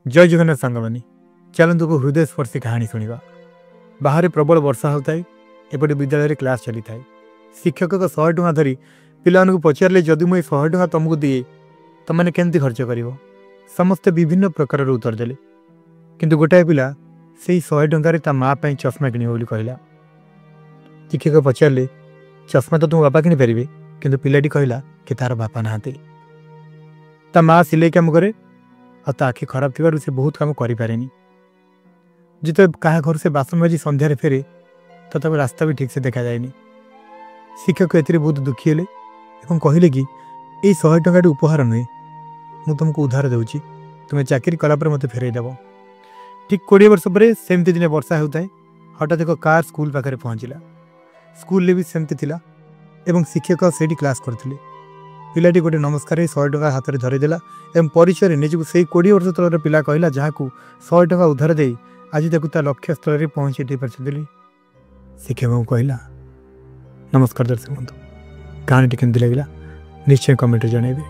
ଜୟ ଜଗନ୍ନାଥ ସାଙ୍ଗମାନେ, ଚାଲନ୍ତୁ ଏକ ହୃଦୟସ୍ପର୍ଶୀ କାହାଣୀ ଶୁଣିବା। ବାହାରେ ପ୍ରବଳ ବର୍ଷା ହେଉଥାଏ, ଏପଟେ ବିଦ୍ୟାଳୟରେ କ୍ଲାସ୍ ଚାଲିଥାଏ। ଶିକ୍ଷକ ଏକ 100 ଟଙ୍କା ଧରି ପିଲାମାନଙ୍କୁ ପଚାରିଲେ, ଯଦି ମୁଁ ଏ 100 ଟଙ୍କା ତୁମକୁ ଦିଏ, ତୁମେମାନେ କେମିତି ଖର୍ଚ୍ଚ କରିବ? ସମସ୍ତେ ବିଭିନ୍ନ ପ୍ରକାରର ଉତ୍ତର ଦେଲେ, କିନ୍ତୁ ଗୋଟାଏ ପିଲା ସେଇ 100 ଟଙ୍କାରେ ତା ମା ପାଇଁ ଚଷମା କିଣିବ ବୋଲି କହିଲା। ଶିକ୍ଷକ ପଚାରିଲେ, ଚଷମା ତ ତୁମ ବାପା କିଣିପାରିବେ? କିନ୍ତୁ ପିଲାଟି କହିଲା କି ତାର ବାପା ନାହାନ୍ତି, ତା ମା ସିଲେଇ କାମ କରେ ଆଉ ତା ଆଖି ଖରାପ ଥିବାରୁ ସେ ବହୁତ କାମ କରିପାରେନି। ଯେତେବେଳେ କାହା ଘରୁ ସେ ବାସନ ମାଜି ସନ୍ଧ୍ୟାରେ ଫେରେ ତ ତାକୁ ରାସ୍ତା ବି ଠିକ୍ସେ ଦେଖାଯାଏନି। ଶିକ୍ଷକ ଏଥିରେ ବହୁତ ଦୁଃଖୀ ହେଲେ ଏବଂ କହିଲେ କି ଏଇ 100 ଟଙ୍କାଟି ଉପହାର ନୁହେଁ, ମୁଁ ତୁମକୁ ଉଧାର ଦେଉଛି, ତୁମେ ଚାକିରି କଲା ପରେ ମୋତେ ଫେରାଇ ଦେବ। ଠିକ୍ 20 ବର୍ଷ ପରେ ସେମିତି ଦିନେ ବର୍ଷା ହେଉଥାଏ, ହଠାତ୍ ଏକ କାର୍ ସ୍କୁଲ ପାଖରେ ପହଞ୍ଚିଲା। ସ୍କୁଲରେ ବି ସେମିତି ଥିଲା ଏବଂ ଶିକ୍ଷକ ସେଇଠି କ୍ଲାସ୍ କରୁଥିଲେ। ପିଲାଟି ଗୋଟେ ନମସ୍କାର ହେଇ 100 ଟଙ୍କା ହାତରେ ଧରିଦେଲା ଏବଂ ପରିଚୟରେ ନିଜକୁ ସେଇ 20 ବର୍ଷ ତଳର ପିଲା କହିଲା, ଯାହାକୁ 100 ଟଙ୍କା ଉଧାର ଦେଇ ଆଜି ତାକୁ ତା ଲକ୍ଷ୍ୟସ୍ଥଳରେ ପହଞ୍ଚେଇ ଦେଇପାରିଛନ୍ତି ବୋଲି ଶିକ୍ଷକଙ୍କୁ କହିଲା। ନମସ୍କାର ଦର୍ଶକ ବନ୍ଧୁ, କାହାଣୀଟି କେମିତି ଲାଗିଲା ନିଶ୍ଚୟ କମେଣ୍ଟରେ ଜଣାଇବେ।